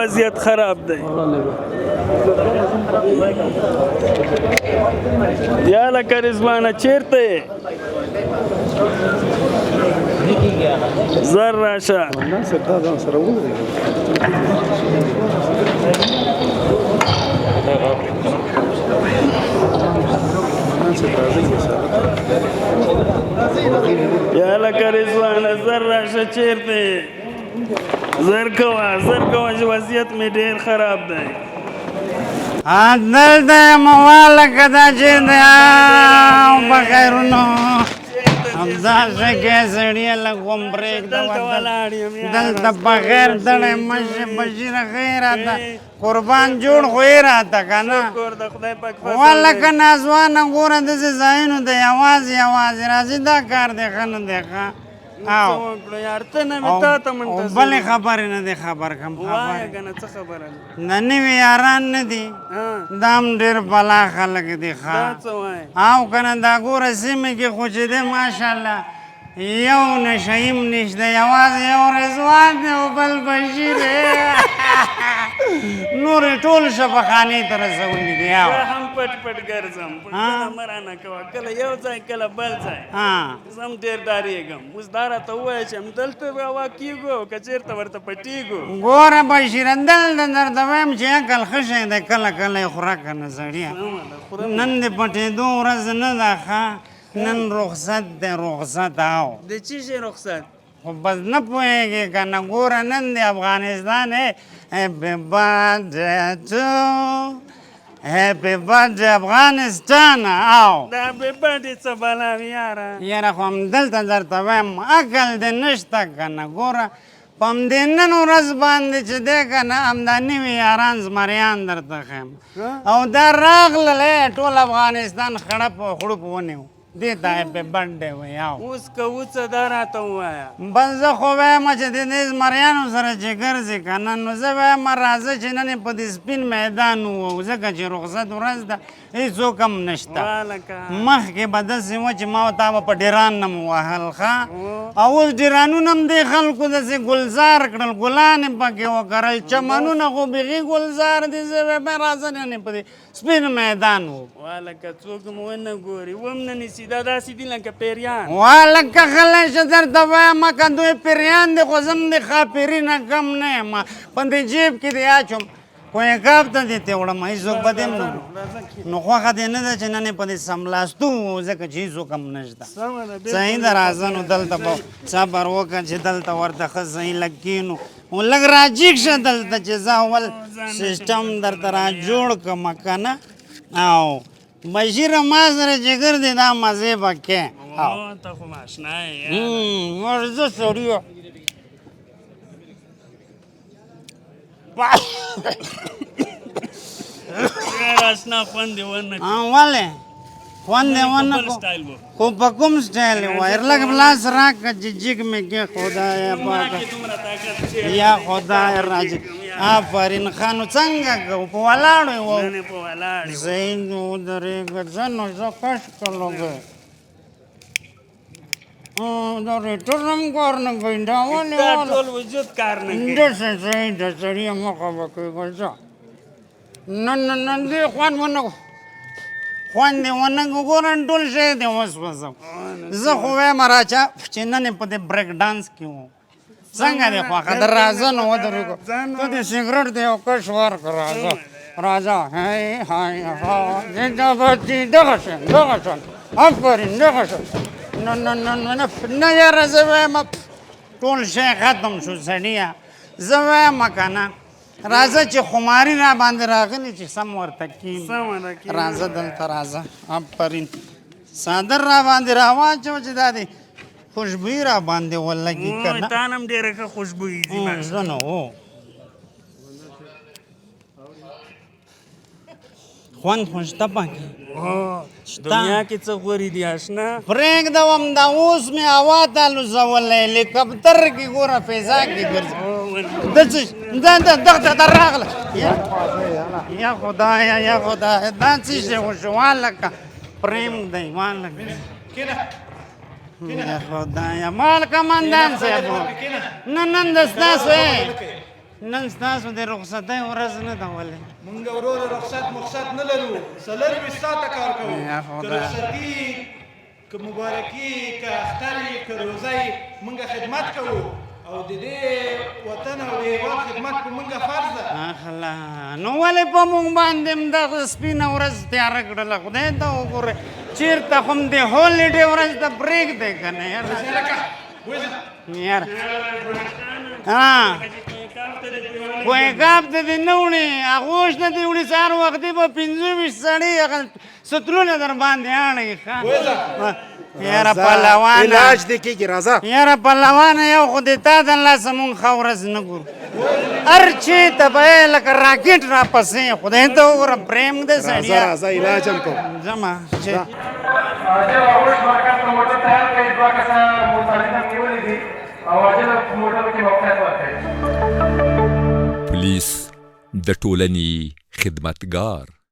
وضعیت خراب دی. یا لکه رضوانه چېرته یې؟ زر راشه. یا لکه رضوانه زر راشه، چېرته یې؟ زر کوه، زر کوه چې وضعیت مې ډېر خراب دی. دلته یم والکه، دا چې دی او په خیرونو همداسې کې سړیه، لږ هم پرېږده. دلته ولاړ یم یاره. دلته په خیر تړی مشه بشیره، خیر راته قربان جوړ خو یې راته که نه. شکر د خدای پاک فضل والکه دی. ناځوانه ګوره، داسې ځایونو ته یوازې یوازې راځي، دا کار دی ښه نه دی ښه. څه او وکړو یار، ته نه مې تا ته او منتظر بلې یم. خبرې نه دی خبر کم وایه خبرې که نه، څه خبره ده؟ د نوي یاران نه دي، دا هم ډېر بلا خلک دي ښه. دا څه وایې؟ او که نه، دا ګوره سیمې کې خو چې دی ماشاءالله یو نشه هم نشته، یوازې یو رضوان دی او بل بشیر دی، نور یې ټول شفاخانې ته رسولي دي. او زه هم پټ پټ ګرځم، پوښتنه مه رانه کوه، کله یو ځای کله بل ځای. زه هم ډېر ډارېږم. اوس دا راته ووایه چې همدلته روا کېږو او که چېرته ورته پټېږو؟ ګوره بشیره، دلته درته وایم چې عقل ښه شی دی، کله کله یې خوره که نه سړیه. سمه ده، خورم. نن د پټېدو ورځ نه ده ښه، نن رخصت دی، رخصت. او د چی شي رخصت؟ خو بس نه پوهېږې که نه. ګوره نن د افغانستان happy birthday to happy birthday افغانستان. او دا بې بډې څه بلا وي یاره. یاره خو همدلته درته وایم، عقل دې نشته که نه. ګوره په همدې نن ورځ باندې چې دی که نه، همدا نوي یاران زمریان درته ښیم، او دا راغلل ټول افغانستان خړپ او خړوپ ونیو، دې ته happy birthday وایي. او اوس کوو څه، دا راته ووایه. بس زه خو وایم چې د دې زمریانو سره چې ګرځې که نه، نو زه وایم راځه چې نن یې په دې سپین میدان ووهو، ځکه چې رخصت ورځ ده، هېڅوک هم نشته. والکه مخکې به داسې وه چې ما او تا به په ډیران نه مو وهل ښه، او اوس ډیرانونه هم دې خلکو داسې ګلزار کړل، ګلان یې پکې وکرل، چمنونه خو بیخي ګلزار دي. زه وایم راځه نن یې په دې سپین میدان وو. والکه څوک مو ونه ګوري، وم نه نیسي، دا داسې دي لکه پیریان. والکه غلی شه، درته وایم که دوی پیریان دي خو زه هم د ښاپېري نه کم نه یم. په دې جیب کې دې اچوم، کوی کاف ته دې ته وړم، هېڅوک به دې هم نه راځه کښېنه. نو خوښه دې نه ده چې نن یې په دې سملاستو وو، ځکه چې هېڅوک هم نشته. سمه ده. صحیح ده، راځه نو دلته به صبر وکړه چې دلته ورته ښه صحیح لږ کښېنو، خو لږ راجیګ شه دلته چې زه اول سیسټم درته را جوړ کړم که نه. او بشیره ما سره چې ګرځې دا مزې به کې. او ته خو ماشنا یې یاره. ورځه سړیه. ډېر اشنا، خوند یې ونه کړ. ولې خوند یې ونه بل کړ؟ سټایل و. خو په کوم سټایل یې وایي؟ لږ لاس راکړه چې جګ مې کې. خدایه ما پاکه کې دومره طاقت چېرته یا دی؟ خدای راځي. آفرین خانو، څنګه کوو؟ په ولاړو یې وو؟ نن یې په ولاړ یې وو. صحیح ودرېږه، ځه نو زه کش کړلو. دا ریټر هم کار نه کوي، دا ولې؟ دا والا ټول وجود کار نه کوي. داسې صحیح ده سړیه، مخه به کېږه. ځه نه نه نه، دې خوند ونه، خوند دې ونه کړ. ګوره ټول شی دې وسوځو. زه خو وایم راچا چې نن یې په دې بریک ډانس کې وو. څنګه دې خوښه ده؟ راځه نو ودرېږو، ته د سګرټ د یو کش ورکړه. راځه راځه، های های ها، زنده باد. دغه شان دغه شان، آفرین، دغه شان. نه نه نه نه نه نه یاره، زه وایم ټول شی ختم شو سړیه. زه وایم که نه راځه چې خماري را باندې راغلي چې سم ورته کښېنو. سمه ده، کښېنو. راځه دلته راځه، آفرین. څادر را باندې راواچو چې دا دی خوشبویي را باندې ولګي که نه. تا نه هم ډېره ښه خوشبويي ځي. زه نو و خوند خو شته پکې. دنیا کې څه غوري دي اشنا. پرېږده وم، دا اوس مې هوا ته الوزولی، هلیکپتر کې ګوره فضا کې ګرځي. د څه دا دا دغه ته راغله. یا خدایا یا خدایا، دا څه شی وشو؟ والکه پرېم دی والکه. یا خدایا، مال کمندان صاحب، نه نن د ستاسو. نن ستاسو د رخصتۍ ورځ نه ده ولې؟ مونږ وروره رخصت مخصت نه لرو، 24 ساعته کار کوو. یا که خدای. رخصتي، که مبارکي، که اختر یې، که روزه یې، مونږ خدمت کوو او د دې وطن او د هېواد خدمت په مونږ فرض ده. اخلا، نو ولې په مونږ باندې هم دغه سپینه ورځ تیاره کړله؟ خدای ته وګوره، چېرته خو هم د هالیډې ورځ ته پرېږدی که نه یاره. لکه وځه. یاره ها، کوهګاب ته دې نه وړي، اغوش ته دې وړي. سهار وختي به 25 سړي هغه سترونه در باندې اړوي. ښه یاره پهلوانه، علاج دې کېږي، راځه. یاره پهلوانه، یو خو دې تا د لاسه مونږ ښه ورځ نه ګورو. هر چېرته به یې لکه راکټ راپسې. خدای ته وګوره، پرېم دی راځه. سړیه. راځه، علاج هم کوم. ځمه چې عاجل آغوش مرکز ته موټر تیار کړئ، دوه کسه مصالحه نیولي دي او عاجل موټر کې موقعیت ورکړئ. پولیس د ټولنې خدمتګار.